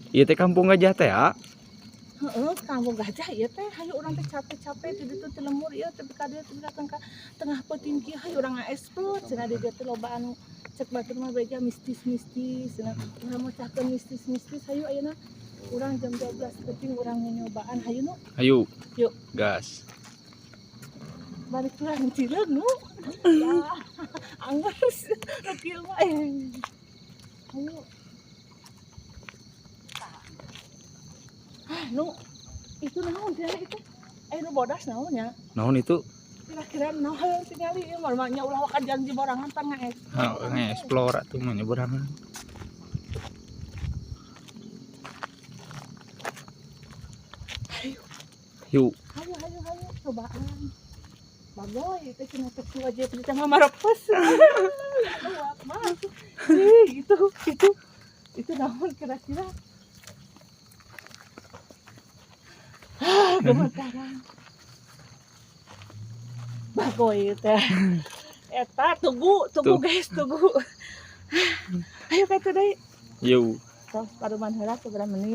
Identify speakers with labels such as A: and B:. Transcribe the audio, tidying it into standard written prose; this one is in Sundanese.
A: Ieu teh Kampung Gajah teh ya.
B: Heeh, Kampung Gajah ieu teh. Hayu, urang teh capek-capek di ditu teh lembur ieu teh ka dieu teh ka tengah peuting kieu, hayu urang ngaexplore cenah. Di dieu teh loba anu cek batur mah beja mistis-mistis cenah. Urang mecahkeun mistis-mistis, hayu. Ayeuna urang jam 12 peuting urang nyobaan, hayu nu.
A: Hayu.
B: Yuk.
A: Gas.
B: Balik urang cileung nu. Ya, angger nu kieu mah eh. Hayu. Ah, nu itu naon tina itu? Eh, nu bodas naon nya?
A: Naon itu?
B: Kira-kira naon tingali ieu mah nya, ulah waka janji borangan pan ngaexplore.
A: Ha, nge-explore atuh mah nyeberangan.
B: Hayu.
A: Yuk.
B: Hayu, hayu, hayu, cobaan. Bagoy itu cenah teh wajib di mah marepes. Ya Allah, mah. Ih, itu naon kira-kira? Ah, gemetaran. Bagoy teh. Eta tugu, tugu.
A: Tuh.
B: Guys, tugu. Ayo ka itu deui.
A: Yuk.
B: Tos paruman heula sabaraha menit.